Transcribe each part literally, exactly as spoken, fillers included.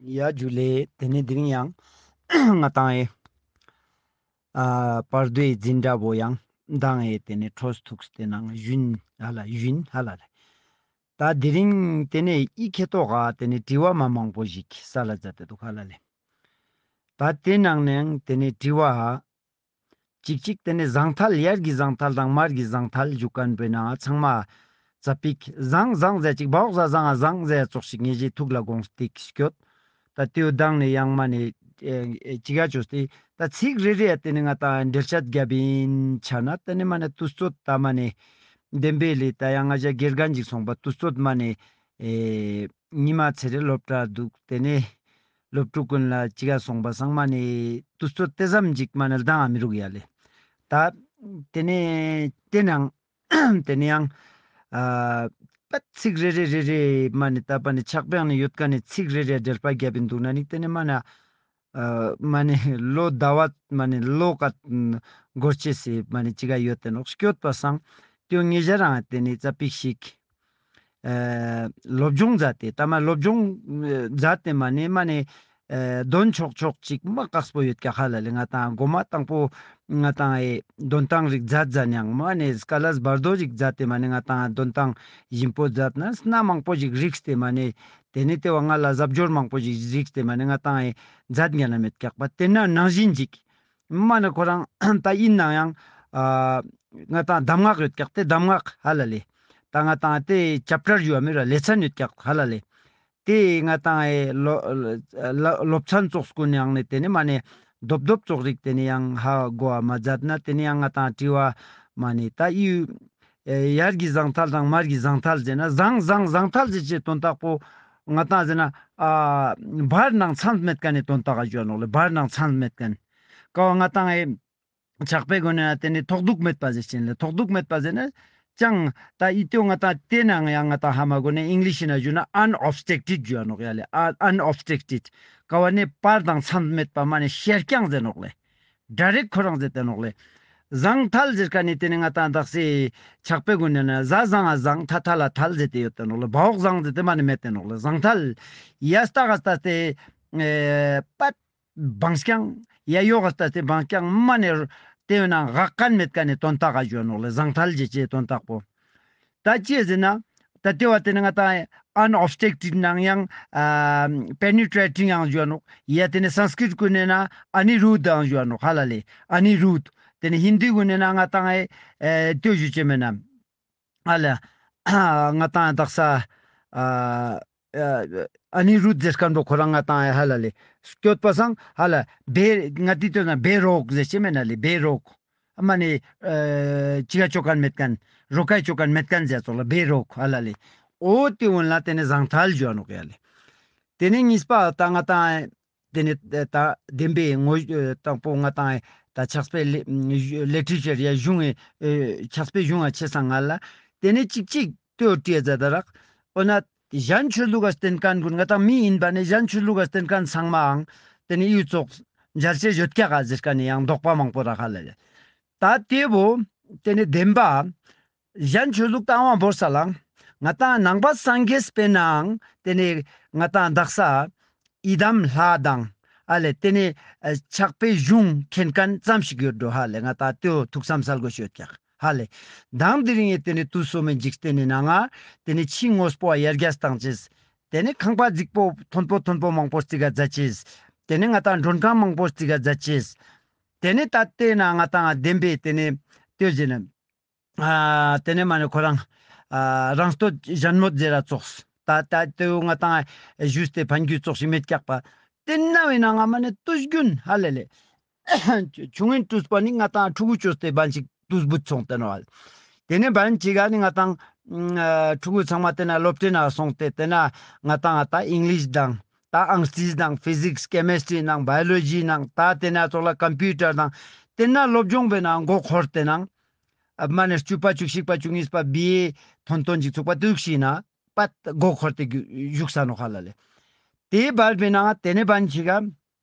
ཡ་ཇུ་ལེ། ཏེ་ནེ་དེ་རིང་ཡང་ང་ཏང་ཨེ་ཨ་བར་དོའི་འཛིན་གྲྭ་བོ་ཡང་མདང་ཨེ་ཏེ་ནེ་འཕྲོས་ཐུགས་ཏེ་ནང་ཞུན་ཧ་ལ་ཞུན་ཧ་ལ་ལེ། ད་དེ་རིང་ཏེ་ནེ་ཨི་ཁེ་ཏོག་ག་ཏེ་ནེ་དྲི་བ་མ་མང་པོ་ཞིག་སལ་ལ་མཛད་དེ་འདུག་ཧ་ལ་ལེ། ད་ཏེ་ནང་ནེ་ཡང་ཏེ་ནེ་དྲི་བ་ཅིག་ཅིག་ཏེ་ནེ་ཟང་ཐལ་ཡར་གྱི་ཟང་ཐལ་དང་མར་གྱི་ཟང་ཐལ་ཞུ་ཁན་བོའི་ནང་ཚང་མ་ཙ་པིག་ཟང་ཟང་ཟེར་ཅིག་བའོག་ཟ་ཟང་ང་ཟང་ཟེར་ཙོགས་ཤིག་ངེས་ཤེས་ཐུགས་ལ་དགོངས་ཏེ་སྐྱོད། ད་ཏེའུ་དང་ནེ་ཡང་མ་ནེ་ཨེ་ཨེ་ཅི་ག་ཅོས་ཏེ་ད་ཚིག་རེ་རེ་ཡ་ཏེ་ནེ་ང་ཏང་འགྲེལ་བཤད་རྒྱབ་ཨིན་ཆ་ན་ཏེ་ནེ་མ་ནེ་དུས་ཚོད་ད་མ་ནེ་བདེན་པའི་ལེ་ད་ཡང་ང་ཞ་དགེ་རྒན་ཅིག་སོང་པ་དུས་ཚོད་མ་ནེ་ཨེ་ཉི་མ་ཚེ་རེ་སློབ་གྲྭ་འདུག་ཏེ་ནེ་སློབ་ཕྲུག་ཀུན་ལ་ཅི་ག་སོང་པ་སང་མ་ནེ་དུས་ཚོད་ཏེ་ཙམ་ཅིག་མ་ནེ་ལྡང་ང་མི་རུག་ཡ་ལེ། ད་ཏེ་ནེ་ཏེ་ནང་ཏེ་ནེ་ཡང་ཨ་པད་ཚིག་རེ་རེ་རེ་རེ་མ་ནེ་ད་པ་ནེ་ཕྱག་དཔེ་ནེ་ཡོད་ཀ་ནེ་ཚིག་རེ་རེ་འགྲེལ་པ་རྒྱབ་ཨིན་འདུག་ན་ནི་ཏེ་ནེ་མ་ནེ་ཨ་མ་ནེ་ལོ་ཟླ་བ་མ་ནེ་ལོ་ཀ་འགོར་ཅེས་སི་མ་ནེ་ཅི་ག་ཡོད་དེ་ནོག་སྐྱོད་པ་སང་ཏེའུ་ངེས་ཤེས་རང་ཏེ་ནེ་ཙ་པིག་ཞིག་ཨེ་སློབ་སྦྱོང་མཛད་དེ་ད་མ་སློབ་སྦྱོང་ཨེ་མཛད་དེ་མ་ནེ་མ་ནེ་ཨེ་འདོན་ཆོག་ཆོག་ཅིག་མ་དཀགས་པོ་ཡོད་ཀྱག་ཧ་ལ་ལེ། ང་ཏང་གོ་མ་དང་པོ་ང་ཏང་ཨེ་འདོན་སྟངས་རིག་མཛད་མཛད་ནའང་མ་ནེ་སྐལ་ལས་བར་དོ་རིག་མཛད་དེ་མ་ནེ་ང་ཏང་འདོན་སྟངས་ཞིམ་པོ་མཛད་ན་སྣ་མང་པོ་ཞིག་རིགས་ཏེ་མ་ནེ་ཏེ་ནེ་ཏེ་བ་ང་ལ་གཟབ་སྦྱོར་མང་པོ་ཞིག་རིགས་ཏེ་མ་ནེ་ང་ཏང་ཨེ་མཛད་ཉན་ན་མེད་ཀྱག་པ། ཏེ་ན་ནང་བཞིན་ཅིག་མ་ནེ་ཁོ་རང་ད་ཨིན་ནའང་ཨ་ང་ཏང་གདམས་ངག་ཡོད་ཀྱག་ཏེ་གདམས་ངག་ཧ་ལ་ལེ། ད་ང་ཏང་ཏེ་ཅེབ་ཊར་ཡོད་མི་ར་ལེ་ཚན་ཡོད་ཀྱག་ཧ་ལ་ལེ། ཏེ་ང་ཏང་ཨེ་ལོ་ལོ་སློབ་ཚན་ཙོགས་ཀུན་ནང་ནེ་ཏེ་ནེ་མ་ནེ་རྡོབ་རྡོབ་ཙོགས་རིག་ཏེ་ནེ་ཡང་ཧ་གོ་བ་མ་མཛད་ན་ཏེ་ནེ་ཡང་ང་ཏང་དྲི་བ་མ་ནེ་ད་ཨི་ཨེ་ཡར་གྱི་ཟང་ཐལ་དང་མར་གྱི་ཟང་ཐལ་ཟེར་ན་ཟང་ཟང་ཟང་ཐལ་ཟེར་ཅེས་དོན་དག་པོ་ང་ཏང་ཟེར་ན་ཨ་བར་ནང་མཚམས་མེད་ཁན་ནི་དོན་དག་ག་ཞུ་ནོག་ལེ། བར་ནང་མཚམས་མེད་ཁན་ཀ་བ་ང་ཏང་ཨེ་ཕྱག་དཔེ་གུན་ན་ཏེ་ནེ་ཐོགས་རྡུགས་མེད་པ་ཟེར་ཅེན་ལེ། ཐོགས་རྡུགས་མེད་པ་ཟེར་ན་ཅང་ད་ཨི་ཏེའུ་ང་ཏང་ཏེ་ནང་ཡང་ང་ཏང་ཧ་མ་གོ་ནེ་ཨིང་ལིཤ་ན་ཞུ་ན་ཨན་ཨོབ་སྟྲེག་ཊེཌ་ཞུ་ནོག་ཡ་ལེ། ཨ་ཨན་ཨོབ་སྟྲེག་ཊེཌ་ཀ་བ་ནེ་བར་དང་མཚམས་མེད་པ་མ་ནེ་ཤར་རྐྱང་ཟེར་ནོག་ལེ། ཌའི་རེཀྚ་ཁོ་རང་ཟེར་ཏེ་ནོག་ལེ། ཟང་ཐལ་ཟེར་ཁན་ནི་ཏེ་ནེ་ང་ཏང་དག་སའི་ཕྱག་དཔེ་གུན་ན་ཟ་ཟང་ང་ཟང་ཐལ་ཐལ་ལ་ཐལ་ཟེར་ཏེ་ཡོད་ཏེ་ནོག་ལེ། བའོག་ཟང་ཟེར་ཏེ་མ་ནེ་མེད་ཏེ་ནོག་ལེ། ཟང་ཐལ་ཡ་སྟག་ག་སྟ་སྟེ་ཨེ་པད་བང་རྐྱང་ཡ་ཡོག་ག་སྟ་སྟེ་བང་རྐྱང་མ་ནེ་ཏེ་ཡོད་ན་འགག་ཁན་མེད་ཁན་ནི་དོན་དག་ག་ཞུ་ནོག་ལེ། ཟང་ཐལ་ཟེར་ཅེས་དོན་དག་པོ། ད་ཅི་ཟེར་ན་ད་ཏེ་བ་ཏེ་ནེ་ང་ཏང་ཨན་ཨོབ་སྟྲེག་ཊེཌ་ནང་ཡང་ཨ་པེ་ནི་ཊྲེ་ཊིང་ཡང་ཞུ་ནོག། ཡ་ཏེ་ནེ་སཾསྐྲྀཏ་གུན་ན་ཨ་ནི་རུ་དང་ཞུ་ནོག་ཧ་ལ་ལེ། ཨ་ནི་རུ། ཏེ་ནེ་ཧིན་དི་གུན་ན་ང་ཏང་ཨེ་ཨེ་ཏེ་ཞུ་ཅེས་མེད་ན་ཨ་ལ་ང་ཏང་དག་ས་ཨ་ཨ་ནི་རུ་ཟེར་ཁན་བོ་ཁོ་རང་ང་ཏང་ཨེ་ཧ་ལ་ལེ་སྐྱོད་པ་སང་ཧ་ལ་བེ་ང་ཏི་ཏེ་ན་བེ་རོག་ཟེར་ཅེས་མེད་ན་ལེ། བེ་རོག་མ་ནེ་ཨ་ཅི་ག་ཅོ་ཁན་མེད་ཁན་རོ་ཀ་ཅོ་ཁན་མེད་ཁན་ཟེར་ཙོགས་ལ་བེ་རོག་ཧ་ལ་ལེ། འོ་ཏེ་གུན་ལ་ཏེ་ནེ་ཟང་ཐལ་ཞུ་ནོག་ཡ་ལེ། ཏེ་ནེ་གཉིས་པ་ད་ང་ཏང་ཏེ་ནེ་ད་བདེན་པའི་ངོ་དང་པོ་ང་ཏང་ད་ཕྱག་དཔེ་ལི་ལི་ཊེ་རེ་ཅར་ཡ་གཞུང་ངི་ཕྱག་དཔེ་གཞུང་ང་ཆེ་སང་ང་ལ་ཏེ་ནེ་ཅིག་ཅིག་ཏེ་བོ་ཏེ་ཟ་ད་རག། འོ་ན་གཞན་ཆོས་ལུགས་ཀ་སྟེན་ཁན་གུན་ང་ཏང་མི་ཨིན་པ་ནེ་གཞན་ཆོས་ལུགས་ཀ་སྟེན་ཁན་ཚང་མའང་ཏེ་ནེ་ཡུལ་ཙོགས་མཇལ་ཅེས་ཡོད་ཀྱག་ག་ཟེར་ཁན་ནི་ཡང་དོགས་པ་མང་པོ་རག་ཧ་ལ་ལེ། ད་ཏེ་བོ་ཏེ་ནེ་བདེན་པ་གཞན་ཆོས་ལུགས་དང་བ་བོར་ས་ལ་ང་ཏང་ནང་པ་སངས་རྒྱས་པའི་ནང་ཏེ་ནེ་ང་ཏང་དག་ས་ཡི་དམ་ལྷ་དང་ཨ་ལེ་ཏེ་ནེ་ཕྱག་དཔེ་གཞུང་མཁྱེན་ཁན་ཙམ་ཞིག་ཡོད་འགྲོ་ཧ་ལེ། ང་ཏང་ཏེ་བོ་ཐུགས་བསམ་སལ་དགོས་ཤེས་ཡོད་ཀྱག་ཧ་ལེ། མདང་དེ་རིང་ངི་ཏེ་ནེ་དུས་སོ་མའི་འཇིག་རྟེན་ནི་ནང་ང་ཏེ་ནེ་ཕྱི་དངོས་པོ་ཡར་རྒྱས་བཏང་ཅེས། ཏེ་ནེ་ཁང་པ་རྫིག་པོ་མཐོན་པོ་མཐོན་པོ་མང་པོ་རྩིག་ག་མཛད་ཅེས། ཏེ་ནེ་ང་ཏང་མགྲོན་ཁང་མང་པོ་རྩིག་ག་མཛད་ཅེས། ཏེ་ནེ་ད་ཏེ་ན་ང་ཏང་བདེན་པའི་ཏེ་ནེ་ཏེ་ཟེར་ན་ཨ་ཏེ་ནེ་མ་ནེ་ཁོ་རང་ཨ་རང་སྟོད་གཞན་མོ་ཟེར་ར་ཙོགས་ད་ད་ཏེ་བོ་ང་ཏང་ཞུས་ཏེ་ཕན་རྒྱུ་ཙོགས་ཤིག་མེད་ཀྱག་པ། ཏེ་ན་བའི་ནང་ང་མ་ནེ་དུས་རྒྱུན་ཧ་ལ་ལེ། ཆུང་ངུན་ཏུས་པ་ནི་ང་ཏང་ཕྲུ་གུ་ཅོས་ཏེ་བན་ཅིག་ཏུས་བུད་སོང་སྟེ་ནོག་ལེ། ཏེ་ནེ་བན་ཅིག་ག་ནི་ང་ཏང་ཨ་ཕྲུ་གུ་ཚང་མ་ཏེ་ན་སློབ་གྲྭའི་ནང་སོང་སྟེ་ཏེ་ན་ང་ཏང་ད་ཨིང་ལིཤ་དང་ད་ཨང་རྩིས་དང་ཕི་ཟིགས་ཀེ་མེས་ཊྲི་དང་བའི་ཡོ་ལོ་ཇི་དང་ད་ཏེ་ན་ཙོགས་ལ་ཀམ་པིའུ་ཊར་དང་ཏེ་ན་སློབ་སྦྱོང་བའི་ནང་མགོ་འཁོར་ཏེ་ནང་ཨ་མ་ནེ་བཅུ་པ་བཅུ་གཅིག་པ་བཅུ་གཉིས་པ་བི་ཨེ་ཐོན་ཐོན་ཅིག་ཚུགས་པ་ཏེ་ཟུག་ཤིག་ན་པད་མགོ་འཁོར་ཏེ་བཞུགས་ས་ནོག་ཧ་ལ་ལེ། ཏེ་བར་བའི་ནང་ཏེ་ནེ་བན་ཅིག་ག་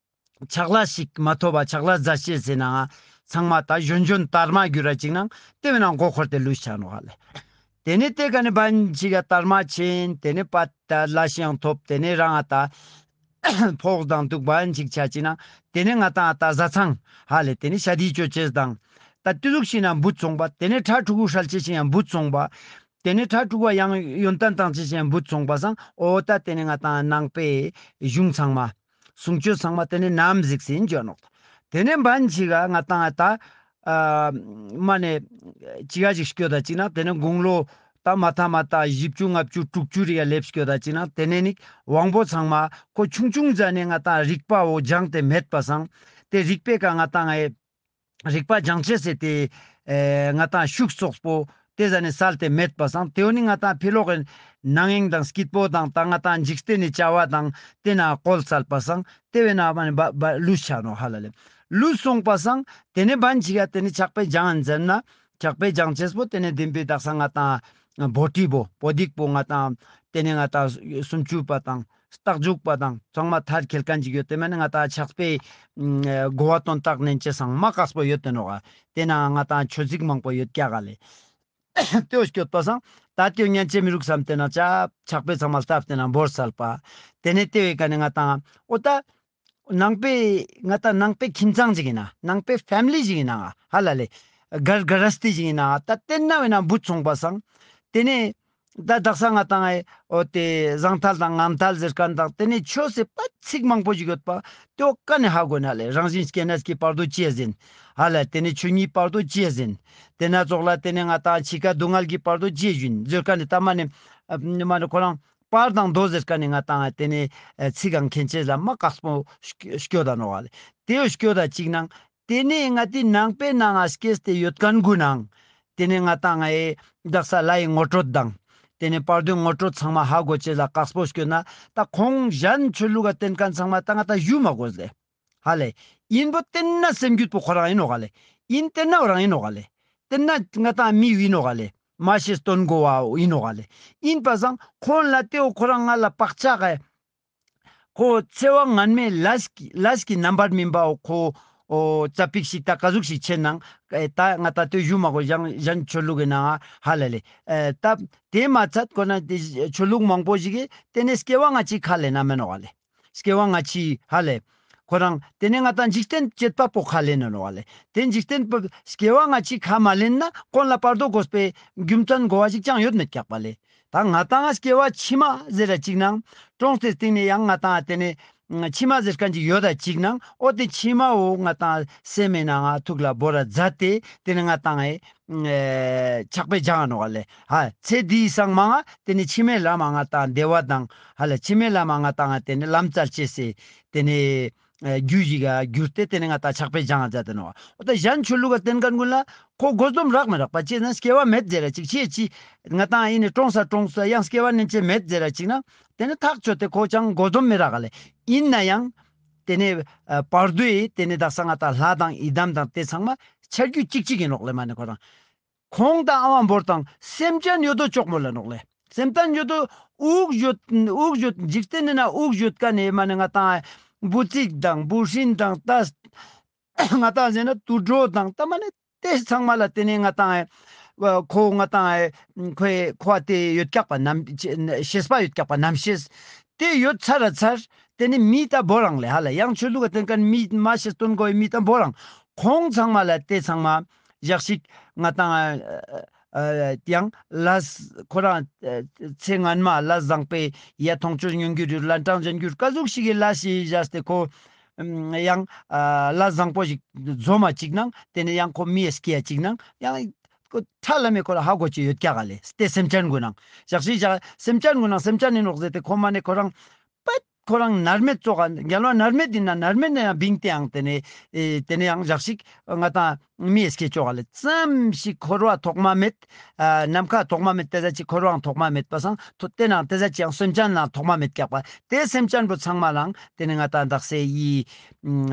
ཕྱག་ལས་ཤིག་མ་ཐོབ་པ་ཕྱག་ལས་མཛད་ཅེས་ཟེར་ནའང་ཚང་མ་ད་གཞོན་གཞོན་དར་མ་གྱུར་ར་ཅིག་ནང་ཏེ་བའི་ནང་མགོ་འཁོར་ཏེ་ལུས་ཆ་ནོག་ཧ་ལེ། ཏེ་ནེ་ཏེ་ཀ་ནེ་བན་ཅིག་ག་དར་མ་ཆེན་ཏེ་ནེ་པད་ད་ལས་ཤིག་ཡང་ཐོབ་ཏེ་ནེ་རང་ང་ད་ ཕོགས་དང་འདུག་པ་ཅིག་ཆ་ཅིག་ན་ཏེ་ནེ་ང་ཏང་ད་བཟའ་ཚང་ཧ་ལེ་ཏེ་ནེ་ཤ་དི་ཅོ་ཅེས་དང་ད་ཏི་ཟུག་ཤིག་ན་བུ་ཚོང་པ་ཏེ་ནེ་ཁྲ་ཕྲུ་གུ་ཧྲལ་ཅེས་ཤིག་ཡང་བུ་ཚོང་པ་ཏེ་ནེ་ཁྲ་ཕྲུ་གུ་ཡང་ཡོན་ཏན་བཏང་ཅེས་ཤིག་ཡང་བུ་ཚོང་པ་སང་འོ་ད་ཏེ་ནེ་ང་ཏང་ནང་པའི་གཞུང་ཚང་མ་གསུང་ཆོས་ཚང་མ་ཏེ་ནེ་ནམ་གཟིགས་སེ་ཨིན་ཅོ་ནོག། ཏེ་ནེ་བན་ཅིག་ག་ང་ཏང་ད་ཨ་མ་ནེ་ཅི་ག་ཞིག་སྐྱོད་ད་ཅིག་ན་ཏེ་ནེ་དགུང་ལོ་ད་མ་ཐ་མ་ད་བཞི་བཅུ་ལྔ་བཅུ་དྲུག་ཅུ་རེ་ཡ་ལེབ་སྐྱོད་ད་ཅིག་ན་ཏེ་ནེ་ནི་དབང་པོ་ཚང་མ་ཁོ་ཆུང་ཆུང་ཟ་ནེ་ང་ཏང་རིག་པ་བོ་སྦྱངས་ཏེ་མེད་པ་སང་ཏེ་རིག་པའི་ཀ་ང་ཏང་ཨེ་རིག་པ་སྦྱང་ཅེས་སི་ཏེ་ཨེ་ང་ཏང་ཤུགས་ཙོགས་པོ་ཏེ་ཟ་ནེ་སལ་ཏེ་མེད་པ་སང་ཏེ་བོ་ནི་ང་ཏང་ཕི་ལོག་གི་ནང་ཡེང་དང་སྐྱིད་པོ་དང་ད་ང་ཏང་འཇིག་རྟེན་ནི་བྱ་བ་དང་ཏེ་ན་བཀོལ་སལ་པ་སང་ཏེ་བས་ན་བ་ནི་བ་བ་ལུས་ཆ་ནོག་ཧ་ལ་ལེ། ལུས་སོང་པ་སང་ཏེ་ནེ་བན་ཅིག་ག་ཏེ་ནེ་ཕྱག་དཔེ་སྦྱང་ཨིན་ཟེར་ན་ཕྱག་དཔེ་སྦྱང་ཅེས་པོ་ཏེ་ནེ་བདེན་པའི་དག་ས་ང་ཏང་བོ་ཊི་པོ་བོ་དིག་པོ་ང་ཏང་ཏེ་ནེ་ང་ཏང་སུམ་ཅུ་པ་དང་རྟགས་འཇུག་པ་དང་ཚང་མ་མཐར་འཁྱོལ་མཁན་ཅིག་ཡོད་དེ་མ་ནེ་ང་ཏང་ཕྱག་དཔེ་ཨ་གོ་བ་དོན་དག་ནན་ཅེས་སང་མ་དཀགས་པོ་ཡོད་དེ་ནོག་ག། ཏེ་ན་ང་ཏང་ཆོས་ཚིག་མང་པོ་ཡོད་ཀྱག་ག་ལེ། ཏེ་བོ་སྐྱོད་པ་སང་ད་ཏེ་བོ་ཉན་ཅེས་མི་རུག་སམ་ཏེ་ན་ཅ་ཕྱག་དཔེ་ཚང་མ་ལྟབ་ཏེ་ན་བོར་སལ་པ། ཏེ་ནེ་ཏེ་བོའི་ཀ་ནེ་ང་ཏང་འོ་ད་ནང་པའི་ང་ཏང་ནང་པའི་ཁྱིམ་ཚང་ཅིག་ཨིན་ན་ནང་པའི་ཕེ་མི་ལི་ཅིག་ཨིན་ན་ཧ་ལ་ལེ། གར་གར་སྟི་ཅིག་ཨིན་ན་ད་ཏེ་ན་བས་ན་བུ་ཚོང་པ་སང་ཏེ་ནེ་ད་དག་ས་ང་ཏང་ཨེ་འོ་ཏེ་ཟང་ཐལ་དང་ངམ་ཐལ་ཟེར་མཁན་དང་ཏེ་ནེ་ཆོས་སི་པ་ཚིག་མང་པོ་ཞིག་ཡོད་པ་ཏེ་བོ་ཀ་ནེ་ཧ་གོ་ན་ལེ། རང་བཞིན་སྐྱེ་གནས་ཀྱི་བར་དོ་ཅི་ཡ་ཟིན་ཧ་ལ་ཏེ་ནེ་ཆོས་ཉིད་བར་དོ་ཅི་ཡ་ཟིན་ཏེ་ན་ཙོགས་ལ་ཏེ་ནེ་ང་ཏང་འཆི་ཁ་སྡུག་བསྔལ་གྱི་བར་དོ་ཅི་ཡ་ཟིན་ཟེར་མཁན་ནི་ད་མ་ནེ་ཨ་མ་ནེ་ཁོ་རང་བར་དང་མདོ་ཟེར་མཁན་ནི་ང་ཏང་ཏེ་ནེ་ཨ་ཚིག་གང་མཁྱེན་ཅེས་ལ་མ་དཀགས་པོ་སྐྱོད་ད་ནོག་ལེ། ཏེ་བོ་སྐྱོད་ད་ཅིག་ནང་ཏེ་ནེ་ང་ཏི་ནང་པའི་ནང་ང་སྐྱེས་ཏེ་ཡོད་མཁན་གུན་ནང་ཏེ་ནེ་ང་ཏང་ཨེ་དག་ས་ལྷའི་ངོ་སྤྲོད་དང་ཏེ་ནེ་བར་དོའི་ངོ་སྤྲོད་ཚང་མ་ཧ་གོ་ཅེས་ལ་དཀགས་པོ་སྐྱོད་ན་ད་ཁོང་གཞན་ཆོས་ལུགས་ཀ་བསྟེན་མཁན་ཚང་མ་ད་ང་ཏང་ཞུ་མ་དགོས་ལེ། ཧ་ལེ། ཨིན་པོ་ཏེ་ན་སེམས་རྒྱུད་པོ་ཁོ་རང་ཨིན་ནོག་ལེ། ཨིན་ཏེ་ན་འོ་རང་ཨིན་ནོག་ལེ། ཏེ་ན་ང་ཏང་མི་ཨིན་ནོག་ལེ། མ་ཤེས་སྟོན་གོ་བ་ཨིན་ནོག་ལེ། ཨིན་པ་སང་ཁོང་ལ་ཏེ་བོ་ཁོ་རང་ང་ལ་བག་ཆགས་ཨེ། ཁོ་འཚེ་བ་ངན་མའི་ལས་ཀྱི་ལས་ཀྱི་རྣམ་པར་སྨིན་པའོ་ཁོ། འོ་ཙ་པིག་ཞིག་ད་ཀ་ཟུག་ཞིག་ཆེ་ནང་ཨེ་ད་ང་ད་ལྟོས་ཞུ་མ་དགོས། གཞན་གཞན་ཆོས་ལུགས་ཀྱི་ནང་ཧ་ལ་ལེ། ཨེ་ད་དེ་མ་ཚད་ཁོ་ན་དེ་ཆོས་ལུགས་མང་པོ་ཞིག་གིས་དེ་ནས་སྐྱེ་བ་སྔ་ཕྱི་ཁས་ལེན་ན་མེན་ནོག་ལེ། སྐྱེ་བ་སྔ་ཕྱི་ཧ་ལེ། ཁོ་རང་དེ་ནས་ང་ད་འཇིག་རྟེན་བྱེད་པ་པོ་ཁས་ལེན་ན་ནོག་ལེ། དེ་འཇིག་རྟེན་པོ་སྐྱེ་བ་སྔ་ཕྱི་ཁས་མ་ལེན་ན་ཁོང་ལ་བར་དོ་དགོས་པའི་རྒྱུ་མཚན་གོ་བ་ཞིག་ཅང་ཡོད་མེད་ཀྱག་པ་ལེ། ད་ང་ཏང་སྐྱེ་བ་ཕྱི་མ་ཟེར་ར་ཅིག་ནང་གྲོངས་ཏེ་སྟིང་ནས་ཡང་ང་ཏང་དེ་ནས་ཕྱི་མ་ཟེར་མཁན་ཅིག་ཡོད་ད་ཅིག་ནང་འོ་དེ་ཕྱི་མ་བོ་ང་ཏང་སེམས་མེད་ན་ང་ཐུགས་ལ་བོར་ར་མཛད་དེ་དེ་ནས་ང་ཏང་ཨེ་ཕྱག་དཔེ་སྦྱང་ནོག་ལེ། ཧ་ཚེ་འདིའི་སང་མ་ང་དེ་ནས་ཕྱི་མའི་ལམ་ང་ཏང་བདེ་བ་དང་ཧ་ལ་ཕྱི་མའི་ལམ་ང་ཏང་དེ་ནས་ལམ་སྟན་ཅེས་སི་དེ་ནས་རྒྱུ་ཞིག་ག་གྱུར་ཏེ་དེ་ནས་ང་ཏང་ཕྱག་དཔེ་སྦྱང་མཛད་དེ་ནོག་འོ་ད་གཞན་ཆོས་ལུགས་ཀ་བསྟེན་མཁན་ཀུན་ལ་ཁོ་དགོས་དོན་རག་མི་རག་པ་ཅི་ན་སྐྱེ་བ་མེད་ཟེར་ར་ཅིག་ཅི་ཅི་ང་ཏང་ཨེ་ནས་གྲོངས་ས་གྲོངས་ས་ཡང་སྐྱེ་བ་ནན་ཅེས་མེད་ཟེར་ར་ཅིག་ན་དེ་ནས་ཐག་ཆོད་དེ་ཁོ་ཅང་དགོས་དོན་མི་རག་ལེ། ཡིན་ན་ཡང་དེ་ནས་བར་དོའི་དེ་ནས་དག་ས་ང་ཏང་ལྷ་དང་ཡི་དམ་དང་དེ་ཚང་མ་ཆ་རྒྱུ་གཅིག་གཅིག་ཡིན་ནོག་ལེ། མ་ནི་ཁོ་རང་ཁོང་དང་ཨ་བ་འབོར་དང་སེམས་ཅན་ཡོད་དོ་ཅོག་མོ་ལ་ནོག་ལེ། སེམས་ཅན་ཡོད་དོ་དབུགས་ཡོད་དབུགས་ཡོད་འཇིག་རྟེན་ནི་ན་དབུགས་ཡོད་ཀ་ནས་མ་ནི་ང་ཏང་འབུ་ཚིག་དང་འབུ་སྲིན་དང་ད་ང་ཏང་ཟེར་ན་དུད་འགྲོ་དང་ད་མ་ནི་དེ་ཚང་མ་ལ་དེ་ནས་ང་ཏང་ཁོ་ང་ཏང་ཁོའི་ཁོ་དེ་ཡོད་ཀྱག་པ་ནམ་ཤེས་པ་ཡོད་ཀྱག་པ་ནམ་ཤེས་དེ་ཡོད་ཚར་ར་ཚར་དེ་ནས་མི་ད་བོ་རང་ལེ། ཧ་ལ་ཡང་ཆོས་ལུགས་ཀ་བསྟེན་མཁན་མི་མ་ཤེས་སྟོན་གོ་མི་ད་བོ་རང་ཁོང་ཚང་མ་ལ་དེ་ཚང་མ་ཞག་ཞིག་ང་ཏང་ཡང་ལས་ཁོ་རང་ཚེ་སྔན་མ་ལས་བཟང་པོའི་ཡ་མཐོང་ཆོས་མྱོང་འགྱུར་ཡོད་ལན་གྲངས་ཅན་འགྱུར་ཀ་ཟུག་ཞིག་གི་ལས་ཤིག་བཞག་སྟེ་ཁོ་ཡང་ལས་བཟང་པོ་ཞིག་འཛོམས་མ་ཅིག་ནང་དེ་ནས་ཡང་ཁོ་མི་ཡ་སྐྱེ་ཡ་ཅིག་ནང་ཡང་ཁོ་ཁྲ་ལ་མེ་ཁོ་ལ་ཧ་གོ་ཅེས་ཡོད་ཀྱག་ག་ལེ། དེ་སེམས་ཅན་གུན་ནང་ཞག་ཞིག་ཞག་སེམས་ཅན་གུན་ནང་སེམས་ཅན་ཡིན་ནོག་ཟེར་ཏེ་ཁོ་མ་ནས་ཁོ་རང་པད་ཁོ་རང་མནར་མེད་ཙོགས་རྒྱལ་བ་མནར་མེད་ཡིན་ན་མནར་མེད་ནས་ཡང་བིང་སྟེ་ཡང་དེ་ནས་ཨེ་དེ་ནས་ཡང་ཞག་ཞིག་ང་ཏང་མི་ཡ་སྐྱེ་ཅོག་ག་ལེ། ཙམ་ཞིག་འཁོར་བ་ཐོག་མ་མེད། ཨ་ནམ་མཁའ་ཐོག་མ་མེད་དེ་ཟ་ཅིག་འཁོར་བའང་ཐོག་མ་མེད་པ་སང་དེ་ནང་དེ་ཟ་ཅིག་ཡང་སེམས་ཅན་ནང་ཐོག་མ་མེད་ཀྱག་པ་དེ་སེམས་ཅན་པོ་ཚང་མ་ལའང་དེ་ནས་ང་ཏང་དག་སའི་ཡི་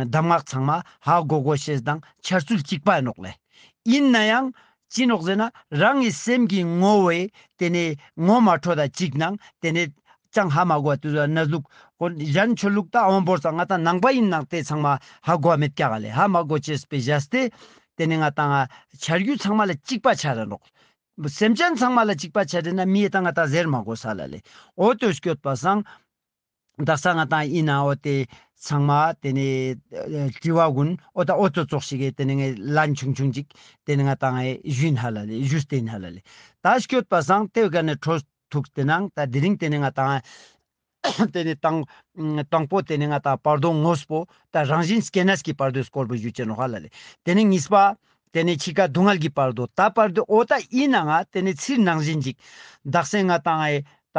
གདམས་ངག་ཚང་མ་ཧ་གོ་གོ་ཤེས་དང་འཆར་ཚུལ་གཅིག་པ་ཡིན་ནོག་ལེ། ཡིན་ན་ཡང་ཅི་ནོག་ཟེར་ན་རང་གི་སེམས་ཀྱི་ངོ་བོའི་དེ་ནས་ངོ་མ་འཕྲོད་ད་ཅིག་ནང་དེ་ནས་ཅང་ཧ་མ་གོ་བ་དུས་ན་ལུག་གཞན་ཆོས་ལུགས་ད་ཨ་བོར་ཙང་ང་ཏང་ནང་པ་ཡིན་ནང་དེ་ཚང་མ་ཧ་གོ་བ་མེད་ཀྱག་ག་ལེ། ཧ་མ་གོ་ཅེས་པའི་བཞག་སྟེ་དེ་ནས་ང་ཏང་ཆ་རྒྱུས་ཚང་མ་ལ་གཅིག་པ་ཆ་ར་ནོག་སེམས་ཅན་ཚང་མ་ལ་གཅིག་པ་ཆ་རེ་ན་མི་ཡ་ད་ང་ཏང་ཟེར་མ་དགོས་ས་ལ་ལེ། འོ་དེ་སྐྱོད་པ་སང་ དག་ས་ང་ཏང་ཡིན་ན་འོ་དེ་ཚང་མ་དེ་ནས་ཨ་དྲི་བ་གུན་འོ་ད་འོ་ཙོག་ཙོག་ཞིག་གི་དེ་ནས་ངས་ལན་ཆུང་ཆུང་ཅིག་དེ་ནས་ང་ཏང་ཨེ་ཞུས་ཧ་ལ་ལེ། ཞུས་ཏེ་ཧ་ལ་ལེ། ད་སྐྱོད་པ་སང་དེ་ག་ནས་འཕྲོ་ཐུག་དེ་ནང་ད་དེ་རིང་དེ་ནས་ང་ཏང་དེ་ནས་དང་དང་པོ་དེ་ནས་ང་ཏང་བར་དོ་དངོས་པོ་ད་རང་བཞིན་སྐྱེ་གནས་ཀྱི་བར་དོའི་སྐོར་པོ་ཞུ་ཅེས་ནོག་ཧ་ལ་ལེ། དེ་ནས་གཉིས་པ་དེ་ནས་འཆི་ཁ་སྡུག་བསྔལ་གྱི་བར་དོ། ད་བར་དོ་འོ་ད་ཡིན་ན་ང་དེ་ནས་ཚིར་ནང་བཞིན་ཅིག་དག་ས་ང་ཏང་ཨེ་ད་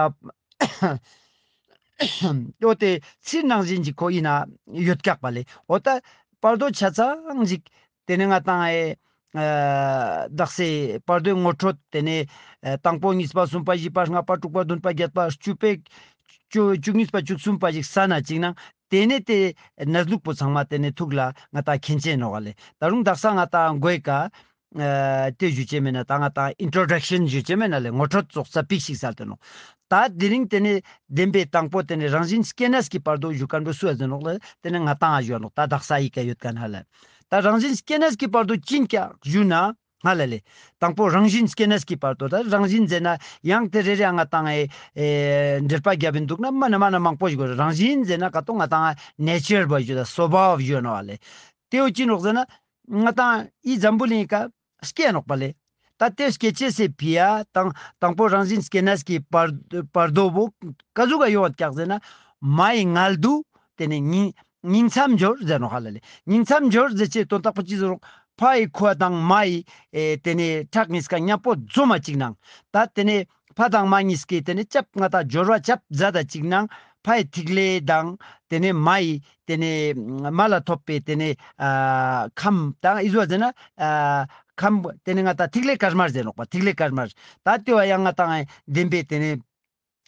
འོ་དེ་ཚིར་ནང་བཞིན་ཅིག་ཁོ་ཡིན་ན་ཡོད་ཀྱག་པ་ལེ། འོ་ད་བར་དོ་ཆ་ཚང་ཅིག་དེ་ནས་ང་ཏང་ཨེ་ཨ་དག་ས་བར་དོའི་ངོ་སྤྲོད་དེ་ནས་ཨ་དང་པོ་གཉིས་པ་གསུམ་པ་བཞི་པ་ལྔ་པ་དྲུག་པ་བདུན་པ་བརྒྱད་པ་བཅུ་པའི་བཅུ་བཅུ་གཉིས་པ་བཅུ་གསུམ་པ་ཞིག་ས་ན་ཅིག་ནང་དེ་ནས་དེ་གནས་ལུགས་པོ་ཚང་མ་དེ་ནས་ཐུགས་ལ་ང་ཏང་མཁྱེན་ཅེས་ནོག་ལེ། ད་རུང་དག་ས་ང་ཏང་མགོའི་ཀ་ཨ་དེ་ཞུ་ཅེས་མེད་ན་ད་ང་ཏང་ཨིན་ཊྲོ་ཌག་ཤན་ཞུ་ཅེས་མེད་ན་ལེ། ངོ་སྤྲོད་ཙོགས་ས་པིག་ཞིག་སལ་ཏེ་ནོག། ད་དེ་རིང་དེ་ནས་བདེན་པའི་དང་པོ་དེ་ནས་རང་བཞིན་སྐྱེ་གནས་ཀྱི་བར་དོ་ཞུ་མཁན་པོ་སུ་ཡ་ཟེར་ནོག་ལེ། དེ་ནས་ང་ཏང་ཨ་ཞུ་ནོག། ད་དག་ས་ཡི་ཀ་ཡོད་མཁན་ཧ་ལ། ད་རང་བཞིན་སྐྱེ་གནས་ཀྱི་བར་དོ་ཅི་ཡིན་ཀྱག་ཞུ་ན་ཧ་ལ་ལེ། དང་པོ་རང་བཞིན་སྐྱེ་གནས་ཀྱི་བར་དོ། ད་རང་བཞིན་ཟེར་ན་ཡང་དེ་རེ་རེ་ང་ཏང་ཨེ་ཨེ་འགྲེལ་པ་རྒྱབ་ཡིན་འདུག་ན་མ་ན་མ་ན་མང་པོ་ཞིག་དགོས། རང་བཞིན་ཟེར་ན་ག་ཏོ་ང་ཏང་ནེ་ཅར་པོ་ཞུ་ད་སོ་བའོ་ཞུ་ནོག་ལེ། དེ་བོ་ཅི་ནོག་ཟེར་ན་ང་ཏང་ཨི་འཛམ་བུ་གླིང་ཀ་སྐྱེ་ནོག་པ་ལེ། ད་དེ་སྐྱེ་ཅེས་སི་ཕི་ཡ་དང་དང་པོ་རང་བཞིན་སྐྱེ་གནས་ཀྱི་བར་བར་དོ་བོ་ག་ཟུག་ག་ཡོང་བ་ཀྱག་ཟེར་ན་མ་ཡི་མངལ་དུ་དེ་ནས་ཉིང་ཉིང་མཚམས་སྦྱོར་ཟེར་ནོག་ཧ་ལ་ལེ། ཉིང་མཚམས་སྦྱོར་ཟེར་ཅེས་དོན་དག་པོ་ཅི་ཟེར་ནོག། ཕ་ཡི་ཁུ་བ་དང་མ་ཡི་ཨེ་དེ་ནས་ཁྲག་གཉིས་ཀ་མཉམ་པོ་འཛོམས་མ་ཅིག་ནང་ད་དེ་ནས་ཕ་དང་མ་གཉིས་ཀྱི་དེ་ནས་ཅབ་ང་ཏང་སྦྱོར་བ་ཅབ་མཛད་ད་ཅིག་ནང་ཕ་ཡི་ཐིག་ལེ་དང་དེ་ནས་མ་ཡི་དེ་ནས་མ་ལ་ཐོབ་པའི་དེ་ནས་ཨ་ཁམས་དང་ཨི་ཟུག་ཟེར་ན་ཨ་ཁམས་དེ་ནས་ང་ཏང་ཐིག་ལེ་དཀར་དམར་ཟེར་ནོག་པ། ཐིག་ལེ་དཀར་དམར། ད་དེ་བ་ཡང་ང་ཏང་བདེན་པའི་དེ་ནས་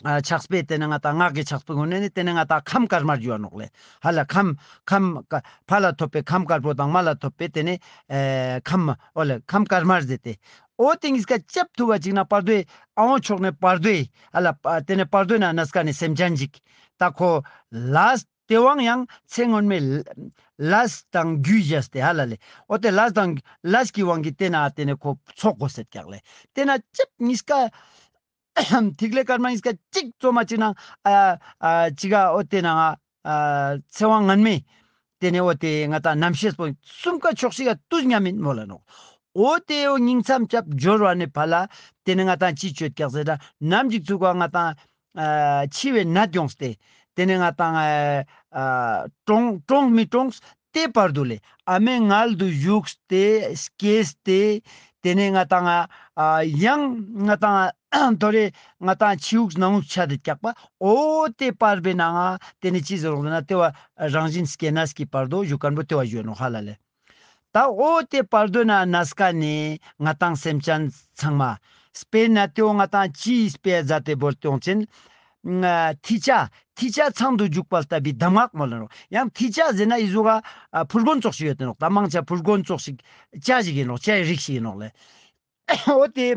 ཨ་ཆགས་པའི་དེ་ནས་ང་ཏང་སྔགས་ཀྱི་ཆགས་པའི་སྒོ་ནས་ནི་དེ་ནས་ང་ཏང་ཁམས་དཀར་དམར་ཡོད་ནོག་ལེ། ཧ་ལ་ཁམས་ཁམས་ཀ་ཕ་ལ་ཐོབ་པའི་ཁམས་དཀར་པོ་དང་མ་ལ་ཐོབ་པའི་དེ་ནས་ཨེ་ཁམས་འོ་ལེ་ཁམས་དཀར་དམར་ཟེར་ཏེ། འོ་དེ་གཉིས་ཀ་ཅབ་ཐུག་པ་ཅིག་ན་བར་དོའི་ཨ་འོ་ཕྱོགས་ནས་བར་དོའི་ཨ་ལ་དེ་ནས་བར་དོའི་ན་གནས་ཀ་ནས་སེམས་ཅན་ཅིག་ད་ཁོ་ལས་དེ་དབང་ཡང་ཚེ་སྔོན་མའི་ལས་དང་རྒྱུས་བཞག་སྟེ་ཧ་ལ་ལེ། འོ་དེ་ལས་དང་ལས་ཀྱི་དབང་གིས་དེ་ན་དེ་ནས་ཁོ་ཚོགས་དགོས་ཟེར་ཀྱག་ལེ། དེ་ན་ཅབ་གཉིས་ཀ་ཐིག་ལེ་དཀར་དམར་གཉིས་ཀ་གཅིག་བཙོ་མ་ཅིག་ན་ཨ་ཨ་ཅིག་ག་འོ་དེ་ན་ང་ཨ་ཚེ་དབང་སྔོན་མའི་དེ་ནས་འོ་དེ་ང་ཏང་རྣམ་ཤེས་པོ་གསུམ་ཀ་ཕྱོགས་ཤིག་ག་དུས་མཉམ་ཡིན་མོལ་ལ་ནོག། འོ་དེ་འོ་ཉིང་མཚམས་ཅབ་སྦྱོར་བ་ནས་ཕ་ལ་དེ་ནས་ང་ཏང་ཅི་ཅོད་ཀྱག་ཟེར་ད་ནམ་ཅིག་ཚུགས་པ་ང་ཏང་ཨ་འཆི་བའི་ནད་ཡོངས་ཏེ་དེ་ནས་ང་ཏང་ཨ་ཨ་གྲོངས་གྲོངས་མི་གྲོངས་དེ་བར་དུ་ལེ་ཨ་མའི་མངལ་དུ་ཞུགས་ཏེ་སྐྱེས་ཏེ་དེ་ནས་ང་ཏང་ཨ་ཡང་ང་ཏང་ཐོ་རེ་ང་ཏང་ཕྱི་དབུགས་ནང་དབུགས་ཆ་དེ་ཀྱག་པ། འོ་དེ་བར་པའི་ནང་ང་དེ་ནས་ཅི་ཟེར་རོགས་ཟེར་ན་དེ་བ་རང་བཞིན་སྐྱེ་གནས་ཀྱི་བར་དོ་ཞུ་མཁན་པོ་དེ་བ་ཞུ་ནོག་ཧ་ལ་ལེ། ད་འོ་དེ་བར་དོའི་ན་གནས་ཀ་ནས་ང་ཏང་སེམས་ཅན་ཚང་མ་དཔེར་ན་དེ་འོ་ང་ཏང་ཅི་དཔེ་མཛད་དེ་བོར་ཏེ་ཡོང་ཅན་ཐི་ཆ་ཐི་ཆ་ཚང་དུ་འཇུག་པ་ལྟ་བུའི་གདམས་ངག་མོལ་ལ་ནོག། ཡང་ཐི་ཆ་ཟེར་ན་ཨི་ཟུག་ག་ཕུར་གོན་ཙོགས་ཤིག་ཡོད་དེ་ནོག། ད་མང་ཆེ་ཕུར་གོན་ཙོགས་ཤིག་བྱ་ཞིག་ཡིན་ནོག། བྱའི་རིགས་ཤིག་ཡིན་ནོག་ལེ། འོ་དེ་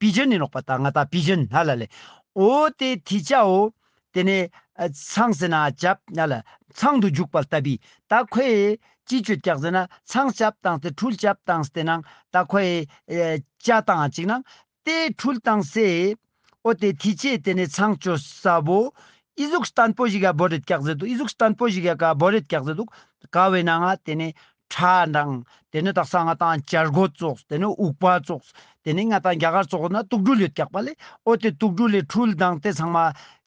པི་ཇན་ཡིན་ནོག་པ། ད་ང་ཏང་པི་ཇན་ཧ་ལ་ལེ། འོ་དེ་ཐི་ཆའོ། དེ་ནས་ཨ་ཚང་ཟེར་ན་ཅབ་ཧ་ལ་ཚང་དུ་འཇུག་པ་ལྟ་བུའི་ད་ཁོའི་ཅི་ཅོད་ཀྱག་ཟེར་ན་ཚང་ཅབ་བཏང་སྟེ་འཁྲུལ་ཅབ་བཏང་སྟེ་ནང་ད་ཁོའི་ཨེ་ཅ་བཏང་ཅིག་ནང་དེ་འཁྲུལ་བཏང་སེ། འོ་དེ་ཐི་ཆའི་དེ་ནས་ཚང་ཅོ་ས་བོ་ཨི་ཟུག་བརྟན་པོ་ཞིག་ག་བོར་རེད་ཀྱག་ཟེར་འདུག། ཨི་ཟུག་བརྟན་པོ་ཞིག་ག་བོར་རེད་ཀྱག་ཟེར་འདུག། ག་བའི་ནང་ང་དེ་ནས་ཁྲག་དང་དེ་ནས་དག་ས་ང་ཏང་བྱ་རྒོད་ཙོགས། དེ་ནས་འུག་པ་ཙོགས། དེ་ནས་ང་ཏང་རྒྱ་གར་ཙོགས་ན་དུག་སྦྲུལ་ཡོད་ཀྱག་པ་ལེ། འོ་དེ་དུག་སྦྲུལ་ལི་འཁྲུལ་དང་དེ་ཚང་མ་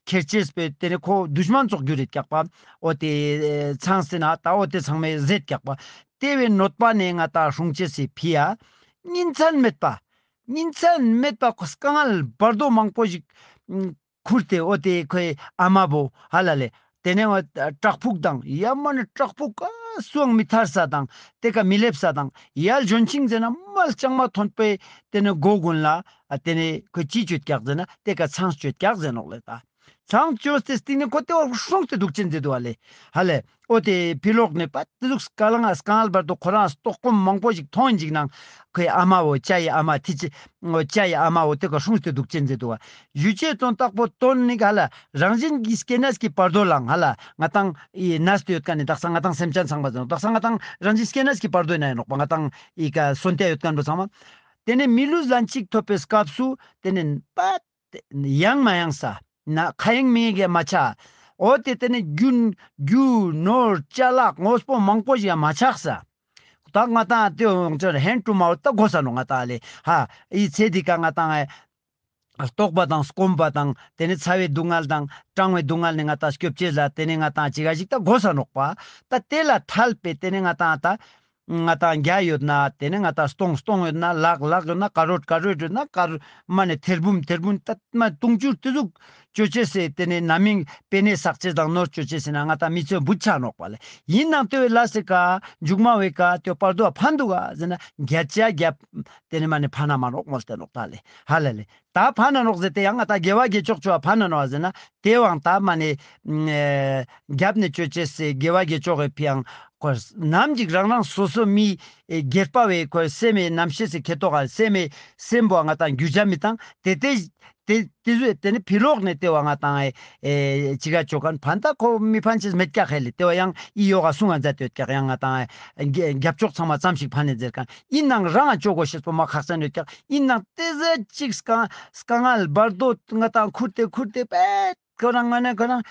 ཁྱེར་ཅེས་པའི་དེ་ནས་ཁོ་དུཤ་མན་ཙོགས་གྱུར་རེད་ཀྱག་པ། འོ་དེ་ཚང་སེ་ན་ད་འོ་དེ་ཚང་མའི་ཟེད་ཀྱག་པ། དེ་བའི་གནོད་པ་ནས་ང་ཏང་སྲུང་ཅེས་སི་ཕི་ཡ་ཉིན་མཚན་མེད་པ། ཉིན་མཚན་མེད་པ་ཁོ་དཀའ་ངལ་བར་དོ་མང་པོ་ཞིག་ཁུར་ཏེ་འོ་དེ་ཁོའི་ཨ་མ་བོ་ཧ་ལ་ལེ། དེ་ནས་འོ་བྲག་ཕུག་དང་ཡ་མ་ནི་བྲག་ཕུག་ག་སུའང་མི་ཐར་ས་དང་དེ་ཀ་མི་སླེབས་ས་དང་ཡལ་ལྗོན་ཤིང་ཟེར་ན་མལ་ལྕང་མ་ཐོན་པའི་དེ་ནས་སྒོ་གུན་ལ་ཨ་དེ་ནས་ཁོ་ཅི་ཅོད་ཀྱག་ཟེར་ན་དེ་ཀ་ཚང་ཅོད་ཀྱག་ཟེར་ནོག་ལེ། ད་ཚང་ཅོས་ཏེ་སྟིང་ནས་ཁོ་དེ་བ་སྲུང་སྟེ་དུག་ཅེས་མཛད་འདུག་པ་ལེ། ཧ་ལེ། འོ་དེ་ཕི་ལོག་ནས་པ་དེ་ཟུག་དཀའ་ལས་དཀའ་ངལ་བར་དུ་ཁོ་རང་ལྟོགས་སྐོམ་མང་པོ་ཞིག་མཐོང་ཡིན་ཅིག་ནང་ཁོའི་ཨ་མ་བོ་བྱ་ཡི་ཨ་མ་ཐི་ཆ་འོ་བྱ་ཡི་ཨ་མ་བོ་དེ་ཀ་སྲུང་སྟེ་དུག་ཅེས་མཛད་འདུག་པ། ཞུ་ཅེས་དོན་དག་པོ་དོན་ནི་ཧ་ལ་རང་བཞིན་གྱི་སྐྱེ་གནས་ཀྱི་བར་དོ་ལའང་ཧ་ལ་ང་ཏང་ཨི་གནས་ཏེ་ཡོད་མཁན་ནི་དག་ས་ང་ཏང་སེམས་ཅན་ཚང་མ་ཟེར་ནོག། དག་ས་ང་ཏང་རང་བཞིན་སྐྱེ་གནས་ཀྱི་བར་དོ་ཡིན་ན་ཡིན་ནོག་པ། ང་ཏང་ཨི་ཀ་གསོན་ཏེ་ཡོད་མཁན་པོ་ཚང་མ། དེ་ནས་མི་ལུས་ལན་གཅིག་ཐོབ་པའི་སྐབས་སུ་དེ་ནས་པ་ཡང་མ་ཡང་ས་ན་ཁ་ཡང་མི་ཡང་གི་མ་ཆ། འོ་དེ་དེ་ནི་རྒྱུ་རྒྱུ་ནོར་ཅ་ལག་དངོས་པོ་མང་པོ་ཞིག་ཡང་མ་ཆགས་ས། ད་ང་ཏང་དེ་འོང་ཅོ་ཧེན་ཀྲུ་མའོ་ད་གོ་ས་ནོག་ང་ཏང་ལེ། ཧ་ཨི་ཚེ་འདི་ཀ་ང་ཏང་ཨེ་ལྟོགས་པ་དང་སྐོམ་པ་དང་དེ་ནི་ཚ་བའི་སྡུག་བསྔལ་དང་གྲང་བའི་སྡུག་བསྔལ་ནི་ང་ཏང་སྐྱོབ་ཅེས་ལ་དེ་ནི་ང་ཏང་ཅི་ག་ཞིག་ད་གོ་ས་ནོག་པ། ད་དེ་ལ་ཐལ་པའི་དེ་ནི་ང་ཏང་ད་ང་ཏང་བརྒྱ་ཡོད་ན་དེ་ནི་ང་ཏང་སྟོང་སྟོང་ཡོད་ན་ལག་ལག་ཡོད་ན་ཀ་རོད་ཀ་རོད་ཡོད་ན་ཀ་རོད་མ་ནི་ཐེར་འབུམ་ཐེར་འབུམ་ད་མ་དུང་ཕྱུར་དེ་ཟུག་ཅོ་ཅེས་སེ་དེ་ནི་ན་མིང་པེ་ནེ་བསགས་ཅེས་དང་ནོར་ཅོ་ཅེས་སེ་ན་ང་ཏང་མི་ཚོས་འབུད་ཆ་ནོག་པ་ལེ། ཡིན་ནང་དེ་བའི་ལ་སེ་ཀ་མཇུག་མ་བའི་ཀ་དེ་བར་དུ་ཕན་འདུག་ག་ཟེར་ན་བརྒྱ་ཆ་བརྒྱ་དེ་ནི་མ་ནི་ཕན་ན་མ་ནོག་མོལ་ཏེ་ནོག་ད་ལེ། ཧ་ལ་ལེ། ད་ཕན་ན་ནོག་ཟེར་ཏེ་ཡང་ང་ཏང་དགེ་བ་དགེ་ཕྱོགས་ཆོ་བ་ཕན་ན་ནོག་ཟེར་ན་དེ་བའང་ད་མ་ནི་ཨེ་རྒྱབ་ནས་ཅོ་ཅེས་སེ་དགེ་བ་དགེ་ཕྱོགས་ཀྱི་ཕི་ཡང་ཁོ་ནམ་ཅིག་རང་རང་སོ་སོ་མི་ཨེ་སྒེར་པ་བའི་ཁོ་སེམས་མེད་རྣམ་ཤེས་སེ་ཁེ་ཏོག་ག་སེམས་མེད་སེམས་པོ་ང་ཏང་རྒྱུ་ཆ་མི་བཏང་དེ་དེ་དེ་དེ་ཚོས་དེ་ནི་ཕི་ལོག་ནས་དེ་བ་ང་ཏང་ཨེ་ཨེ་ཅི་ག་ཅོ་ཁན་ཕན་ད་ཁོ་མི་ཕན་ཅེས་མེད་ཀྱག་ཧེ་ལེ། དེ་བ་ཡང་ཨི་ཡོ་ག་སུང་ང་མཛད་དེ་ཡོད་ཀྱག་ཡང་ང་ཏང་ཨེ་རྒྱབ་ཕྱོགས་ཚང་མ་ཙམ་ཞིག་ཕན་ནས་ཟེར་ཁན་ཡིན་ནང་རང་ང་ཅོ་དགོས་ཤེས་པོ་མ་ཁག་ཅན་ཡོད་ཀྱག་ཡིན་ནང་དེ་ཟ་ཅིག་སྐང་སྐང་ངལ་བར་དོ་ང་ཏང་ཁུར་ཏེ་ཁུར་ཏེ་པད་ཁོ་རང་ང་ནས་ཁོ་རང་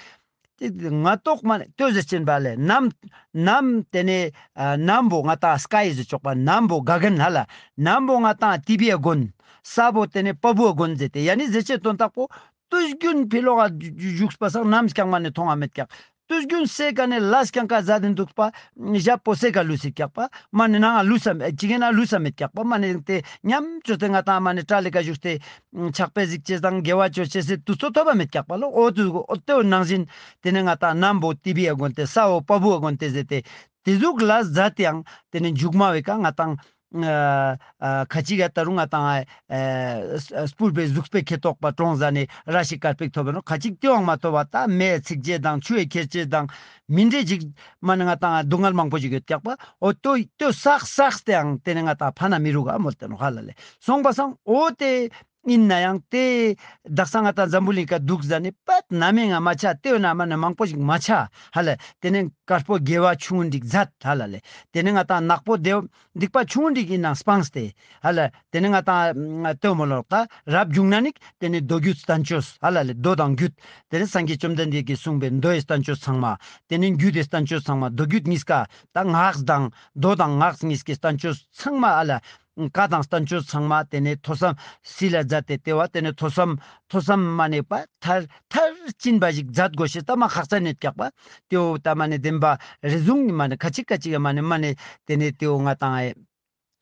དེ་ང་ཏོག་མ་ལྟོས་ཟེར་ཅན་པ་ལེ། ནམ་ནམ་དེ་ནས་ཨ་ནམ་བོ་ང་ཏང་སྐའི་ཟེར་ཆོག་པ་ནམ་བོ་ག་གན་ཧ་ལ་ནམ་བོ་ང་ཏང་ཏི་བི་ཡ་གོན་ས་བོ་དེ་ནས་པ་བུ་ཡ་གོན་ཟེར་ཏེ་ཡ་ནི་ཟེར་ཅན་དོན་དག་པོ་དུས་རྒྱུན་ཕི་ལོག་ག་བཞུགས་པ་སང་ནམ་སྐྱང་མ་ནས་མཐོང་བ་མེད་ཀྱག་དུས་རྒྱུན་སེ་ཀ་ནས་ལ་སྐྱང་ཀ་ཟ་དེ་འདུག་པ། ཞབས་པོ་སེ་ཀ་ལུས་སེ་ཀྱག་པ། མ་ནི་ནང་ང་ལུས་ས་མེད་ཅི་གེ་ན་ལུས་ས་མེད་ཀྱག་པ། མ་ནི་དེ་ཉམས་ཅོས་ཏེ་ང་ཏང་མ་ནི་ཏྲ་ལི་ཀ་བཞུགས་ཏེ་ཕྱག་དཔེ་གཟིགས་ཅེས་དང་དགེ་བ་ཅོ་ཅེས་སེ་དུས་ཚོད་ཐོབ་པ་མེད་ཀྱག་པ་ལོ། འོ་དུ་འོ་དེ་ནང་བཞིན་དེ་ནས་ང་ཏང་ནམ་བོ་ཏི་བི་ཡ་གོན་ཏེ་ས་བོ་པ་བུ་ཡ་གོན་ཏེ་ཟེར་ཏེ་དེ་ཟུག་ལ་ཟ་དེ་ཡང་དེ་ནས་མཇུག་མ་བའི་ཀ་ང་ཏང་ཨ་ཨ་ཁ་ཅིག་ཡ་ད་རུང་ང་ཏང་ཨ་ཨ་སྤུར་པའི་གཟུགས་པོའི་ཁེ་ཏོག་པ་གྲོང་ཟ་ནས་ར་ཤི་དཀར་པིག་ཐོབ་པ་ནོ། ཁ་ཅིག་དེའང་མ་ཐོབ་པ་ད་མེ་ཚིག་ཅེས་དང་ཆུ་ཡི་ཁྱེར་ཅེས་དང་མི་འདྲེ་ཅིག་མ་ནི་ང་ཏང་སྡུག་བསྔལ་མང་པོ་ཞིག་ཡོད་ཀྱག་པ། འོ་ཏོ་ཏོ་བསགས་བསགས་ཏེའང་དེ་ནས་ང་ཏང་ཕན་ན་མི་རུག་ག་མོལ་ཏེ་ནོ་ཧ་ལ་ལེ། སོང་པ་སང་འོ་དེ་ཡིན་ན་ཡང་དེ་དག་ས་ང་ཏང་འཛམ་བུ་གླིང་ཀ་འདུག་ཟ་ནི་པད་ན་མེ་ང་མ་ཆ་དེ་ཡོད་ན་མ་ནི་མང་པོ་ཞིག་མ་ཆ་ཧ་ལ། དེ་ནས་དཀར་པོ་དགེ་བ་ཆུང་འགྲིག་མཛད་ཧ་ལ་ལེ། དེ་ནས་ང་ཏང་ནག་པོ་དེ་སྡིག་པ་ཆུང་འགྲིག་ཡིན་ནང་སྤངས་ཏེ་ཧ་ལ། དེ་ནས་ང་ཏང་ལྟོས་མོ་ལོག་ད་རབ་བྱུང་ན་ནི་དེ་ནས་མདོ་རྒྱུད་བསྟན་བཅོས་ཧ་ལ་ལེ། མདོ་དང་རྒྱུད། དེ་ནས་སངས་རྒྱས་བཅོམ་ལྡན་འདས་ཀྱིས་གསུངས་པའི་མདོ་ཡི་བསྟན་བཅོས་ཚང་མ། དེ་ནས་རྒྱུད་དེ་བསྟན་བཅོས་ཚང་མ། མདོ་རྒྱུད་གཉིས་ཀ་ད་སྔགས་དང་མདོ་དང་སྔགས་གཉིས་ཀྱི་བསྟན་བཅོས་ཚང་མ་ཧ་ལ། བཀའ་དང་བསྟན་བཅོས་ཚང་མ་དེ་ནས་ཐོས་བསམ་སིལ་ལ་མཛད་དེ་དེ་བ་དེ་ནས་ཐོས་བསམ་ཐོས་བསམ་མ་ནི་པ་མཐར་མཐར་ཕྱིན་པ་ཞིག་མཛད་དགོས་ཤེས་ད་མ་ཁག་ཅན་ཡོད་ཀྱག་པ། དེའོ་ད་མ་ནི་བདེན་པ་རེ་ཟུང་མ་ནི་ཁ་ཅིག་ཁ་ཅིག་མ་ནི་མ་ནི་དེ་ནས་དེའོ་ང་ཏང་ཨེ་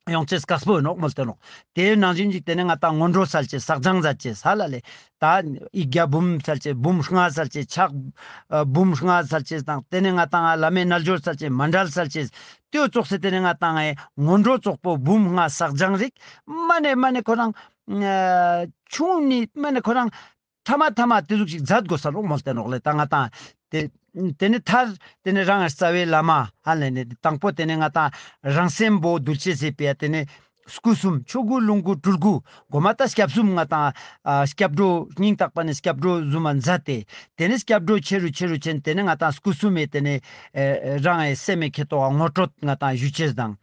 ཡོང་ཅེས་དཀགས་པོ་ཡིན་ནོག་མོལ་ཏེ་ནོག་དེའི་ནང་བཞིན་ཅིག་དེ་ནས་ང་ཏང་སྔོན་འགྲོ་སལ་ཅེས་བསགས་སྦྱང་མཛད་ཅེས་ཧ་ལ་ལེ། ད་ཡིག་བརྒྱ་འབུམ་སལ་ཅེས་འབུམ་ལྔ་སལ་ཅེས་ཕྱག་ཨ་འབུམ་ལྔ་སལ་ཅེས་དང་དེ་ནས་ང་ཏང་བླ་མའི་རྣལ་འབྱོར་སལ་ཅེས་མཎྜལ་སལ་ཅེས་དེའོ་ཙོགས་སེ་དེ་ནས་ང་ཏང་ཨེ་སྔོན་འགྲོ་ཙོགས་པོ་འབུམ་ལྔ་བསགས་སྦྱང་རིག་མ་ནེ་མ་ནེ་ཁོ་རང་ཨ་ཆུང་ནི་མ་ནེ་ཁོ་རང་ཐ་མ་ཐ་མ་དེ་ཟུག་ཞིག་མཛད་དགོས་ས་ནོག་མོལ་ཏེ་ནོག་ལེ། ད་ང་ཏང་དེ་དེ་ནས་མཐར་དེ་ནས་རང་རྩ་བའི་བླ་མ་ཧ་ལ་ནི་དང་པོ་དེ་ནས་ང་ཏང་རང་སེམས་པོ་འདུལ་ཅེས་སི་ཕི་ཡ་དེ་ནས་སྐུ་གསུམ་ཆོས་སྐུ་ལོངས་སྐུ་སྤྲུལ་སྐུ་གོ་མ་ད་སྐྱབས་གསུམ་ང་ཏང་ཨ་སྐྱབས་འགྲོ་སྙིང་ཐག་པ་ནས་སྐྱབས་འགྲོ་བཟུང་མ་མཛད་དེ་དེ་ནས་སྐྱབས་འགྲོ་ཆེ་རུ་ཆེ་རུ་ཕྱིན་དེ་ནས་ང་ཏང་སྐུ་གསུམ་མེ་དེ་ནས་ཨེ་རང་ཨེ་སེམས་མེ་ཁེ་ཏོག་ངོ་སྤྲོད་ང་ཏང་ཞུ་ཅེས་དང་།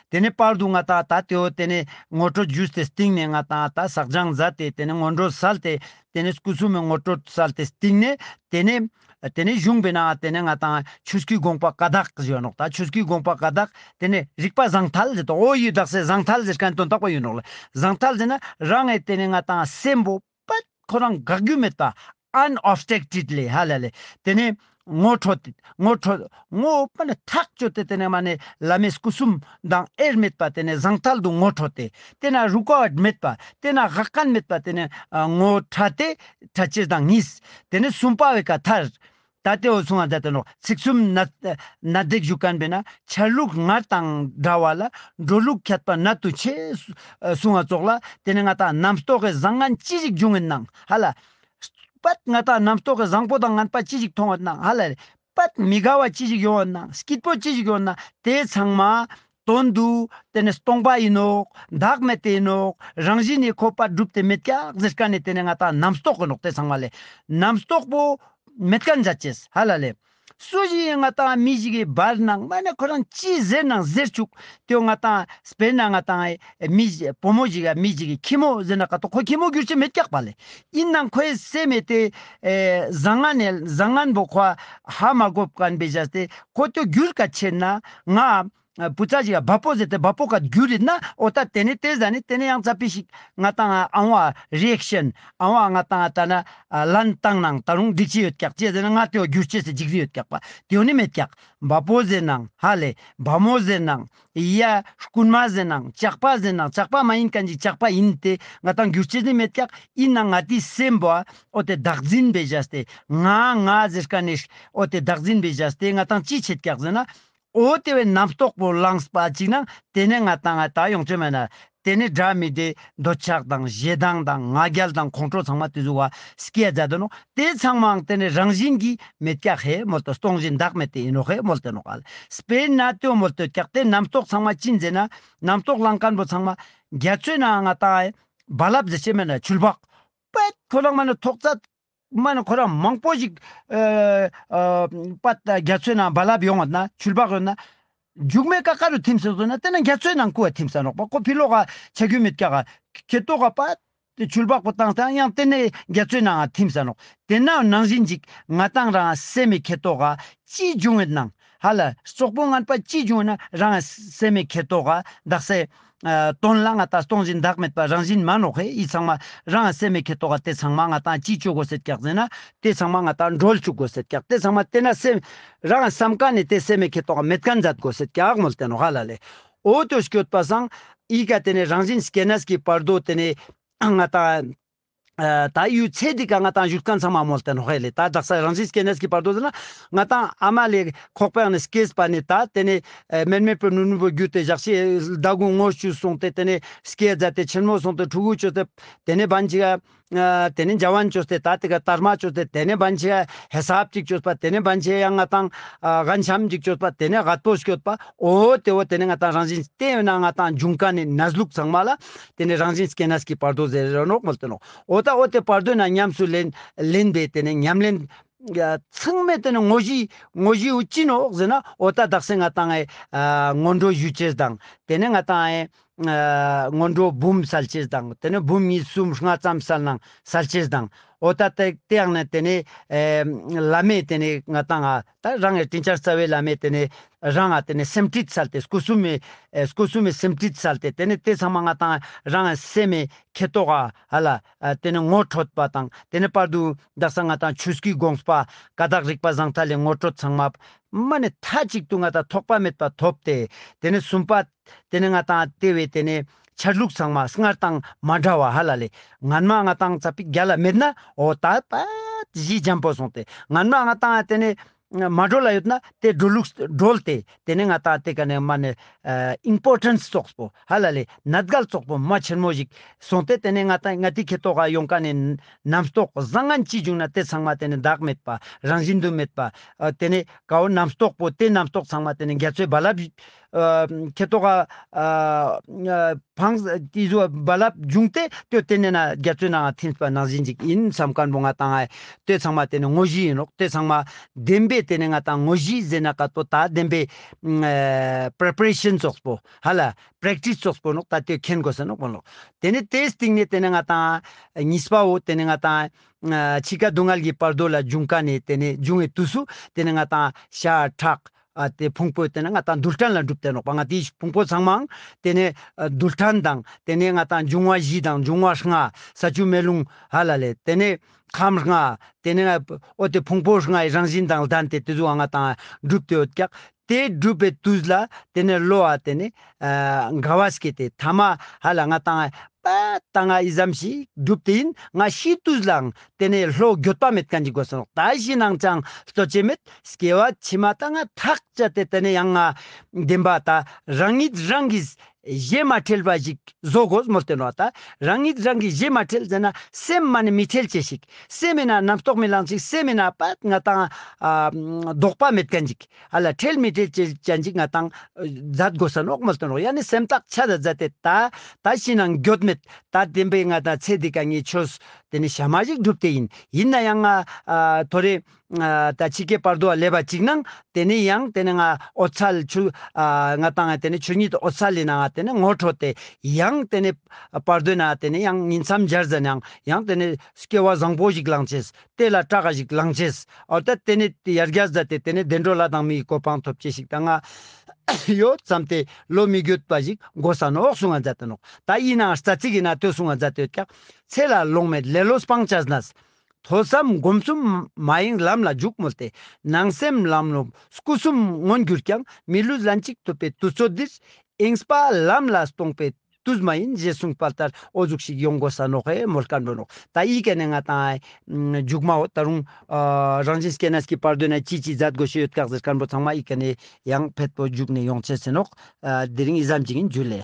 དེ་ནས་བར་དུ་ང་ཏང་ད་དེའོ་དེ་ནས་ངོ་སྤྲོད་ཞུས་ཏེ་སྟིང་ནས་ང་ཏང་ད་བསགས་སྦྱང་མཛད་དེ་དེ་ནས་སྔོན་འགྲོ་སལ་ཏེ་དེ་ནས་སྐུ་གསུམ་མེ་ངོ་སྤྲོད་སལ་ཏེ་སྟིང་ནས་དེ་ནས་དེ་ནས་གཞུང་པའི་ནང་དེ་ནས་ང་ཏང་ཆོས་སྐུའི་དགོངས་པ་བཀའ་རྟགས་ཞུ་ནོག་ད་ཆོས་སྐུའི་དགོངས་པ་བཀའ་རྟགས་དེ་ནས་རིག་པ་བཟང་ཐལ་ཟེར་ཏོ། འོ་ཡི་དག་སེ་བཟང་ཐལ་ཟེར་ཁན་དོན་དག་པོ་ཡིན་ནོག་ལེ། བཟང་ཐལ་ཟེར་ན་རང་ངི་དེ་ནས་ང་ཏང་སེམས་པོ་པད་ཁོ་རང་འགག་རྒྱུ་མེད་པ། Unobstructed་ལེ་ཧ་ལ་ལེ། དེ་ནས་ངོ་འཕྲོད་དེ་ངོ་འཕྲོད་ངོ་མ་ནེ་ཐག་ཆོད་དེ་དེ་ནས་མ་ནེ་བླ་མའི་སྐུ་གསུམ་དང་དབྱེར་མེད་པ་དེ་ནས་བཟང་ཐལ་དུ་ངོ་འཕྲོད་དེ་དེ་ན་རུ་ཀ་བཊ་མེད་པ་དེ་ན་འགག་ཁན་མེད་པ་དེ་ནས་ཨ་ངོ་འཕྲད་དེ་འཕྲད་ཅེས་དང་གཉིས། དེ་ནས་གསུམ་པ་བའི་ཀ་མཐར་ད་དེའོ་གསུང་བ་མཛད་དེ་ནོག་ཚིག་གསུམ་ན་ན་དེག་ཞུ་ཁན་པེ་ན་ཆ་ལུགས་སྔར་དང་འདྲ་བ་ལ་འགྲོ་ལུགས་ཁྱད་པར་ནད་དུ་ཆེ། གསུང་བ་ཙོགས་ལ་དེ་ནས་ང་ཏང་རྣམ་རྟོག་གི་བཟང་ངན་ཅི་ཞིག་འབྱུང་ངིན་ནང་ཧ་ལ། པད་ང་ཏང་རྣམ་རྟོག་གི་བཟང་པོ་དང་ངན་པ་ཅི་ཞིག་མཐོང་ངིན་ནང་ཧ་ལ། པད་མི་དགའ་བ་ཅི་ཞིག་ཡོང་ངིན་ནང་སྐྱིད་པོ་ཅི་ཞིག་ཡོང་ངིན་ནང་དེ་ཚང་མ་དོན་དུ་དེ་ནས་སྟོང་པ་ཡིན་ནོག་བདག་མེད་དེ་ཡིན་ནོག་རང་བཞིན་ནི་ཁོ་པ་གྲུབ་སྟེ་མེད་ཀྱག་ཟེར་ཁན་ནི་དེ་ནས་ང་ཏང་རྣམ་རྟོག་གི་ནོག་དེ་ཚང་མ་ལེ། རྣམ་རྟོག་པོ་མེད་ཁན་མཛད་ཅེས་ཧ་ལ་ལེ། སུ་ཞིག་ང་ཏང་མི་ཞིག་གི་བར་ནང་མ་ནེ་ཁོ་རང་ཅི་ཟེར་ནང་ཟེར་ཅུག། ཏེ་ང་ཏང་སྤེར་ན་ང་ཏང་མི་བུ་མོ་ཞིག་ག་མི་ཞིག་གི་ཁྱི་མོ་ཟེར་ན་ཀ་ཏོ་ཁོ་ཁྱི་མོ་གྱུར་ཅེས་མེད་ཀྱག་པ་ལེ། ཨིན་ནང་ཁོའི་སེམས་མེད་ཏེ་ཨེ་བཟང་ངན་ནེ་བཟང་ངན་བོ་ཁོ་ཧ་མ་གོ་ཁན་བེ་ཞག་སྟེ་ཁོ་ཏོ་གྱུར་ཀ་ཆེན་ན་ང་བུ་ཚ་ཞིག་ག་བ་པོ་ཟེར་ཏེ་བ་པོ་ཀ་གྱུར་ཡིན་ན་འོ་ད་ཏེ་ནེ་ཏེ་ཟ་ནེ་ཏེ་ནེ་ཡང་ཙ་པིག་ཞིག་ང་ཏང་ཨང་བ་རི་ཨེག་ཤན་ཨང་བ་ང་ཏང་ད་ན་ལན་བཏང་ནང་ད་རུང་འགྲིག་ཅེས་ཡོད་ཀྱག་ཅི་ཟེར་ན་ང་ཏེ་བོ་གྱུར་ཅེས་སི་འཇིགས་སི་ཡོད་ཀྱག་པ་ཏེ་བོ་ནི་མེད་ཀྱག། བ་པོ་ཟེར་ནང་ཧ་ལེ་བ་མོ་ཟེར་ནང་ཡ་རྐུན་མ་ཟེར་ནང་ཇག་པ་ཟེར་ནང་ཇག་པ་མ་ཡིན་ཁན་ཅིག་ཇག་པ་ཡིན་ཏེ་ང་ཏང་གྱུར་ཅེས་ནི་མེད་ཀྱག། ཨིན་ནང་ང་ཏིའི་སེམས་པོ་འོ་ཏེ་བདག་འཛིན་བེ་ཞག་སྟེ་ང་ང་ཟེར་ཀ་ནེ་འོ་ཏེ་བདག་འཛིན་བེ་ཞག་སྟེ་ང་ཏང་ཅི་ཆེད་ཀྱག་ཟེར་ན། འོ་ཏེ་བོའི་རྣམ་རྟོག་པོ་ལངས་པ་ཅིག་ན་ཏེ་ནེ་ང་ཏང་ང་ཏང་ཡོང་ཅེས་མེད་ན་ཏེ་ནེ་དགྲ་མི་བདེ་འདོད་ཆགས་དང་ཞེ་སྡང་དང་ང་རྒྱལ་དང་ཁོང་ཁྲོ་ཚང་མ་ཏེ་ཟུག་བ་སྐྱེ་ཛད་དོ་ནོག། ཏེ་ཚང་མའང་ཏེ་ནེ་རང་བཞིན་གྱིས་མེད་ཀྱག་ཧེ་མོལ་ཏེ་སྟོང་ཞིང་བདག་མེད་དེ་ཨིན་ནོག་ཧེ་མོལ་ཏེ་ནོག་ཨ་ལེ། སྤེར་ན་ཏེ་བོ་མོལ་ཏེ་ཀྱག་ཏེ་རྣམ་རྟོག་ཚང་མ་ཅི་ཨིན་ཟེར་ན་རྣམ་རྟོག་ལང་ཁན་བོ་ཚང་མ་རྒྱ་མཚོའི་ནང་ང་ཏང་ཨེ་རྦ་རླབས་ཟེར་ཅེས་མེད་ན་ཆུ་ལྦག་པད་ཁོ་རང་མ་ནེ་ཐོག་ཚད་མ་ནེ་ཁོ་རང་མང་པོ་ཞིག་ཨ་ཨ་པད་རྒྱ་མཚོའི་ནང་རྦ་རླབས་ཡོང་ངད་ན་ཆུ་ལྦག་ཡོད་ན་མཇུག་མའི་ཀ་ཀ་རུ་ཐིམ་སོང་ཟེར་ན་ཏེ་ན་རྒྱ་མཚོའི་ནང་ཀུ་བ་ཐིམ་ས་ནོག་པ། ཁོ་ཕི་ལོག་ག་ཆ་རྒྱུས་མེད་ཀྱག་ག་ཁེ་ཏོག་ག་པ་ཏེ་ཆུ་ལྦག་པོ་བཏང་སྟེ་ཡང་ཏེ་ནེ་རྒྱ་མཚོའི་ནང་ཐིམ་ས་ནོག། ཏེ་ན་ནང་བཞིན་ཅིག་ང་ཏང་རང་སེམས་མེད་ཁེ་ཏོག་ག་ཅི་བྱུང་ངད་ནང་ཧ་ལ་རྩོག་པོ་ངན་པ་ཅི་བྱུང་ངད་ན་རང་སེམས་མེད་ཁེ་ཏོག་ག་དག་ས་ཨ་དོན་ལ་ང་ཏང་སྟོང་ཞིང་བདག་མེད་པ་རང་བཞིན་མ་ནོག་ཧེ། ཨི་ཚང་མ་རང་སེམས་མེད་ཁེ་ཏོག་ག་ཏེ་ཚང་མ་ང་ཏང་ཅི་ཅོ་གོས་ཟེར་ཀྱག་ཟེར་ན་ཏེ་ཚང་མ་ང་ཏང་གྲོལ་ཅུག་གོས་ཟེར་ཀྱག། ཏེ་ཚང་མ་ཏེ་ན་སེམས་རང་བསམ་ཁན་ནི་ཏེ་སེམས་མེད་ཁེ་ཏོག་ག་མེད་ཁན་ཛད་གོས་ཟེར་ཀྱག་མོལ་ཏེ་ནོག་ཧ་ལ་ལེ། འོ་ཏོ་སྐྱོད་པ་སང་ཨི་ཀ་ཏེ་ནེ་རང་བཞིན་སྐྱེ་གནས་ཀྱི་བར་དོ་ཏེ་ནེ་ང་ཏང་ཨ་ད་ཡུལ་ཚེ་འདི་ཀ་ང་ཏང་བཞུགས་ཁན་ཚང་མ་མོལ་ཏེ་ནོག་ཧེ་ལེ། ད་དག་ས་རང་བཞིན་སྐྱེ་གནས་ཀྱི་བར་དོ་ཟེར་ན་ང་ཏང་ཨ་མ་ལེ་ཁོག་པའི་ནང་ནེ་སྐྱེས་པ་ནེ་ད་ཏེ་ནེ་ཨ་མེར་མེར་པོ་ནུར་ནུར་པོ་གྱུར་ཏེ་ཞག་ཤི་ཟླ་དགུ་ངོ་བཅུ་སོང་སྟེ་ཏེ་ནེ་སྐྱེ་ཛད་དེ་ཆེན་མོ་སོང་སྟེ་ཕྲུ་གུ་ཅོས་ཏེ་ཏེ་ནེ་བན་ཅིག་ཨ་ཏེ་ནེ་འཇའ་བན་ཅོས་ཏེ་ད་ཏེ་ཀ་དར་མ་ཅོས་ཏེ་ཏེ་ནེ་བན་ཅིག་ཧེ་སབ་ཅིག་ཅོས་པ་ཏེ་ནེ་བན་ཅིག་ཡང་ང་ཏང་ཨ་གན་ཤམ་ཅིག་ཅོས་པ་ཏེ་ནེ་གད་པོ་སྐྱོད་པ་འོ་ཏེ་བོ་ཏེ་ནེ་ང་ཏང་རང་བཞིན་ཏེ་ཡོད་ན་ང་ཏང་འབྱུང་ཁན་ནི་གནས་ལུགས་ཚང་མ་ལ་ཏེ་ནེ་རང་བཞིན་སྐྱེ་གནས་ཀྱི་བར་དོ་ཟེར་ར་ནོག་མོལ་ཏེ་ནོག། འོ་ད་འོ་ཏེ་བར་དོའི་ནང་ཉམས་སུ་ལེན་ལེན་པའི་ཏེ་ནེ་ཉམས་ལེན་ཚང་མའི་ཏེ་ནེ་དངོས་གཞི་དངོས་གཞི་བོ་ཅི་ནོག་ཟེར་ན་འོ་ད་དག་ས་ང་ཏང་ཨེ་ཨ་སྔོན་འགྲོ་ཞུ་ཅེས་དང་ཏེ་ནེ་ང་ཏང་ཨེ་ཨ་སྔོན་འགྲོ་འབུམ་སལ་ཅེས་དང་ཏེ་ནེ་འབུམ་གཉིས་གསུམ་ལྔ་ཙམ་སལ་ནང་སལ་ཅེས་དང་འོ་ད་ཏེ་ཏེ་ཡང་ན་ཏེ་ནེ་ཨེ་བླ་མའི་ཏེ་ནེ་ང་ཏང་ཨ་ད་རང་ངི་དྲིན་ཅན་རྩ་བའི་བླ་མའི་ཏེ་ནེ་རང་ང་ཏེ་ནེ་སེམས་ཁྲིད་སལ་ཏེ་སྐུ་གསུམ་མི་ཨེ་སྐུ་གསུམ་མི་སེམས་ཁྲིད་སལ་ཏེ་ཏེ་ནེ་ཏེ་ཚང་མ་ང་ཏང་རང་ངི་སེམས་མི་ཁེ་ཏོག་ག་ཧ་ལ་ཨ་ཏེ་ནེ་ངོ་འཕྲོད་པ་དང་ཏེ་ནེ་བར་དུ་དག་ས་ང་ཏང་ཆོས་སྐུའི་དགོངས་པ་ཀ་དག་རིག་པ་བཟང་ཐལ་ལས་ངོ་སྤྲོད་ཚང་མ་མ་ནེ་མཐའ་གཅིག་ཏུ་ང་ཏང་ཐོགས་པ་མེད་པ་ཐོབ་སྟེ་ཏེ་ནེ་གསུམ་པ་ཏེ་ནེ་ང་ཏང་ཏེ་བོའི་ཏེ་ནེ་འཆར་ལུགས་ཚང་མ་སྔར་དང་མ་འདྲ་བ་ཧ་ལ་ལེ། སྔན་མ་ང་ཏང་ཙ་པིག་རྒྱལ་ལ་མེད་ན་འོ་ད་པ་ཞི་འཇམ་པོ་སོང་སྟེ་སྔན་མ་ང་ཏང་ཏེ་ནེ་མ་གྲོལ་ལ་ཡོད་ན་ཏེ་གྲོལ་ལུགས་གྲོལ་ཏེ་ཏེ་ནེ་ང་ཏང་ཏེ་ཀ་ནེ་མ་ནེ་ཨིམ་པོར་ཊེནས་ཙོགས་པོ་ཧ་ལ་ལེ་གནད་འགག་ཙོགས་པོ་མ་ཆེན་མོ་ཞིག་སོང་སྟེ་ཏེ་ནེ་ང་ཏང་ང་ཏི་ཁེ་ཏོག་ག་ཡོང་ཁན་ནི་རྣམ་རྟོག་བཟང་ངན་ཅི་བྱུང་ན་ཏེ་ཚང་མ་ཏེ་ནེ་བདག་མེད་པ་རང་བཞིན་དུ་མེད་པ་ཨ་ཏེ་ནེ་ཀ་བོ་རྣམ་རྟོག་པོ་ཏེ་རྣམ་རྟོག་ཚང་མ་ཏེ་ནེ་རྒྱ་མཚོའི་རྦ་རླབས་ཨ་ཁེ་ཏོག་ག་ཨ་ཨ་འཕངས་ཏེ་ཟུག་རྦ་རླབས་བྱུང་སྟེ་ཏེ་ཏེ་ནེ་ན་རྒྱ་མཚོའི་ནང་ཐིམ་པ་ནང་བཞིན་ཅིག་ཨིན་བསམ་ཁན་བོ་ང་ཏང་ཨ་ཏེ་ཚང་མ་ཏེ་ནེ་དངོས་གཞི་ཨིན་ནོག། ཏེ་ཚང་མ་བདེན་པའི་ཏེ་ནེ་ང་ཏང་དངོས་གཞི་ཟེར་ན་ཀ་ཏོ་ད་བདེན་པའི་ཨ་པྲེ་པ་རེ་ཤན་ཙོགས་པོ་ཧ་ལ་པྲེག་ཊིས་ཙོགས་པོ་ནོག། ད་ཏེ་མཁྱེན་གོས་ས་ནོག་པོ་ནོག། ཏེ་ནེ་ཏེའི་སྟིང་ནེ་ཏེ་ནེ་ང་ཏང་གཉིས་པ་བོ་ཏེ་ནེ་ང་ཏང་ཨ་འཆི་ཁ་སྡུག་བསྔལ་གྱི་བར་དོ་ལ་འབྱུང་ཁན་ནི་ཏེ་ནེ་འབྱུང་བའི་དུས་སུ་ཏེ་ནེ་ང་ཏང་ཤ་ཁྲག་ཨ་ཏེ་ཕུང་པོ་ཏེ་ནེ་ང་ཏང་རྡུལ་ཕྲན་ལ་གྲུབ་སྟེ་ནོག་པ། ང་ཏི་ཕུང་པོ་ཚང་མའང་ཏེ་ནེ་ཨ་རྡུལ་ཕྲན་དང་ཏེ་ནེ་ང་ཏང་འབྱུང་བ་བཞི་དང་འབྱུང་བ་ལྔ་ས་ཆུ་མེ་རླུང་ཧ་ལ་ལེ་ཏེ་ནེ་ཁམས་ལྔ་ཏེ་ནེ་འོ་ཏེ་ཕུང་པོ་ལྔའི་རང་བཞིན་དང་ལྡན་ཏེ་ཏེ་ཟུག་ང་ཏང་གྲུབ་སྟེ་ཡོད་ཀྱག། ཏེ་གྲུབ་པའི་དུས་ལ་ཏེ་ནེ་བློ་ཨ་ཏེ་ནེ་ཨ་དགའ་བ་སྐྱེས་ཏེ་ཐ་མ་ཧ་ལ་ང་ཏང་པ་ད་ང་ཨི་ཙམ་ཞིག་གྲུབ་སྟེ་ཨིན། ང་ཤི་དུས་ལའང་ཏེ་ནེ་བློ་འགྱོད་པ་མེད་ཁན་ཅིག་གོས་ས་ནོག། ད་ཤི་ནང་ཅང་ལྟོས་ཅེས་མེད། སྐྱེ་བ་ཕྱི་མ་ད་ང་ཐག་བཅད་དེ་ཏེ་ནེ་ཡང་ང་བདེན་པ་ད་རང་ཉིད་རང་གི་ཞེ་མ་ཁྲེལ་བ་ཞིག་བཟོ་གོས་མོལ་ཏེ་ནོག། ད་རང་ཉིད་རང་གི་ཞེ་མ་ཁྲེལ་ཟེར་ན་སེམས་མ་ནེ་མི་ཁྲེལ་ཅེས་ཤིག། སེམས་མེད་ན་རྣམ་རྟོག་མི་ལང་ཅིག། སེམས་མེད་ན་པ་ང་ཏང་ཨ་དོགས་པ་མེད་ཁན་ཅིག། ཧ་ལ་ཁྲེལ་མི་ཁྲེལ་ཅན་ཅིག་ང་ཏང་མཛད་གོས་ས་ནོག་མོལ་ཏེ་ནོག། ཡང་ན་སེམས་ཐག་ཆད་ད་མཛད་དེ་ད་ད་ཤི་ནང་འགྱོད་མེད། ད་བདེན་པའི་ང་ཏང་ཚེ་འདི་ཀ་ངའི་ཆོས་ ཏེ་ནེ་ཤ་མ་ཞིག་གྲུབ་སྟེ་ཨིན། ཨིན་ན་ཡང་ང་ཨ་ཐོ་རེ་ཨ་ད་ཕྱི་ཁའི་བར་དོ་ལེབ་བ་ཅིག་ནང་ཏེ་ནེ་ཡང་ཏེ་ནེ་ང་འོད་གསལ་ཆོས་ཨ་ང་ཏང་ཏེ་ནེ་ཆོས་ཉིད་འོད་གསལ་ལི་ནང་ཏེ་ནེ་ངོ་འཕྲོད་དེ་ཡང་ཏེ་ནེ་བར་དོའི་ནང་ཏེ་ནེ་ཡང་ཉིང་མཚམས་སྦྱར་ཟ་ནའང་ཡང་ཏེ་ནེ་སྐྱེ་བ་བཟང་པོ་ཞིག་བླངས་ཅེས། ཏེ་ལ་སྐྲག་ག་ཞིག་བླངས་ཅེས། འོ་ད་ཏེ་ནེ་ཡར་རྒྱས་མཛད་དེ་ཏེ་ནེ་བདེ་འགྲོ་ལྷ་དང་མིའི་གོ་འཕང་ཐོབ་ཅེས་ཤིག་ད་ང་ཡོད་ཙམ་ཏེ་བློ་མི་འགྱོད་པ་ཞིག་དགོས་ས་ནོག་གསུང་ང་མཛད་དེ་ནོག། ད་ཨིན་ནའང་རྩ་ཚིག་ཨིན་ན་ལྟོས་གསུང་ང་མཛད་དེ་ཡོད་ཀྱག། ཚེ་ལ་ལོང་མེད་ལེ་ལོ་སྤང་བྱ་ན། ཐོས་བསམ་སྒོམ་གསུམ་མ་ཡེངས་ལམ་ལ་འཇུག་མོལ་ཏེ། སྣང་སེམས་ལམ་ལྷོང་སྐུ་གསུམ་མངོན་གྱུར་ཀྱང་། མི་ལུས་ལན་གཅིག་ཐུབ་པའི་དུས་ཚོད་འདིར། ཡེངས་པ་ལམ་ལ་ལྟུང་བའི་དུས་མ་ཡིན། ཞེས་གསུངས་པ་ལྟར་འོ་ཟུག་ཞིག་ཡོང་དགོས་ས་ནོག་ཧེ་མོལ་མཁན་པོ་ནོག། ད་ཨི་ཀ་ནེ་ང་ཏང་མཇུག་མ་འོ་ད་རུང་ཨ་རང་བཞིན་སྐྱེ་གནས་ཀྱི་བར་དོ་ན་ཅི་ཅི་མཛད་དགོས་ཤེས་ཡོད་ཀྱག་ཟེར་མཁན་པོ་ཚང་མ་ཨི་ཀ་ནེ་ཡང་ཕེད་པོ་མཇུག་ནེ་ཡོང་ཅེས་ཟེར་ནོག། ཨ་དེ་རིང་ཨི་ཙམ་ཅིག་ཨིན། འཇུ་ལེ།